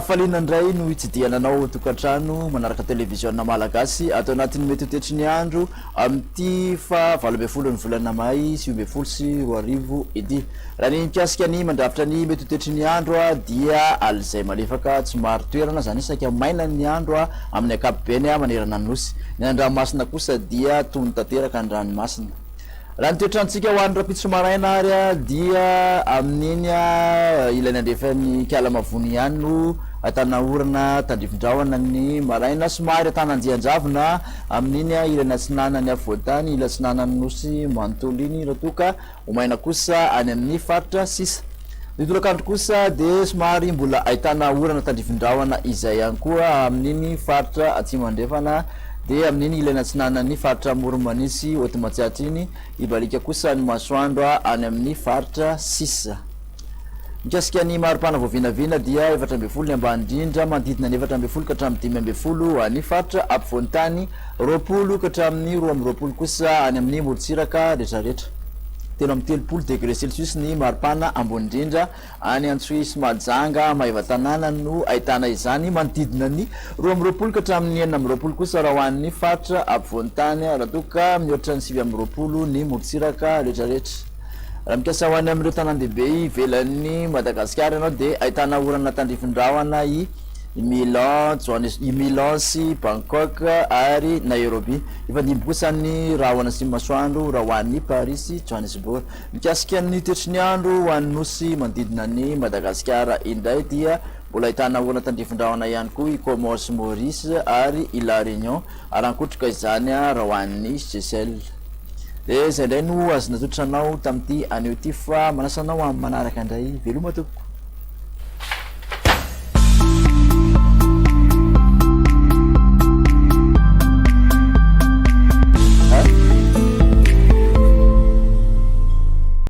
An-kafaliana indray no hitsidihana anao tokantrano manaraka televiziona malagasy ato anatin'ny mety ho toetry ny andro amin'ity faha 18 ny volana may 2019 ity. Raha ny mikasika ny mandrafitra ny mety ho toetry ny andro dia alizay malefaka tsy marin-toerana, izany hoe saika maina ny andro amin'ny ankapobeny manerana ny Nosy. Ny any an-dranomasina kosa dia tony tanteraka ny ranomasina. Raha ny toetrantsika ho an'ny rahampitso maraina ary dia amin'iny ilany andrefan'ny Ikalamavony ihany no ahitana orana tandrifin-drahona ny maraina, somary ahitana andian-dravina amin'iny ilany atsinanan'ny afovoan-tany, ila atsinanan'ny Nosy manontolo iny raha toa ka ho maina kosa any amin'ny faritra sisa. Ny tolakandro kosa dia somary mbola ahitana orana tandrifin-drahona izay ihany koa amin'iny faritra atsimo andrefana dia amin'iny ilany atsinanan'ny faritra Amoron'i Mania sy Haute Matsiatra iny, hibaliaka kosa ny masoandro any amin'ny faritra sisa. Mikasika ny maripana voavinavina dia 14 ny ambany indrindra, manodidina ny 14 ka hatramin'ny 15 any faritra ampovoan-tany, 20 ka hatramin'ny 22 kosa any amin'ny morontsiraka rehetrarehetra. 33 degré celsius ny maripana ambony indrindra any Antsohihy sy Mahajanga, Maevatanàna no ahitana izany, manodidina ny 22 ka hatramin'ny 26 kosa raha ho an'ny faritra ampovoan-tany, raha toa ka mihoatra ny 29 ny morontsiraka rehetrarehetra. Raha mikasa ho any amin'ireo tanàn-dehibe ivelan'i Madagasikara ianao dia ahitana orana tandrifin-drahona i Milan, Johannes, i Milan sy Bangkok ary Nairobi. Hifandimby kosa ny rahona sy ny masoandro raha ho an'i Paris sy Johannesburg. Mikasika ny toetry ny andro ho an'ny nosy manodidina an'i Madagasikara indray dia mbola ahitana orana tandrifin-drahona ihany koa i Comores sy Maurice ary i La Réunion ary ankotrika izany raha ho an'ny Seychelles. Dia izay indray no azo natolotra anao tamin'ity anio ity fa manasa anao amin'ny manaraka indray. Veloma tompoko.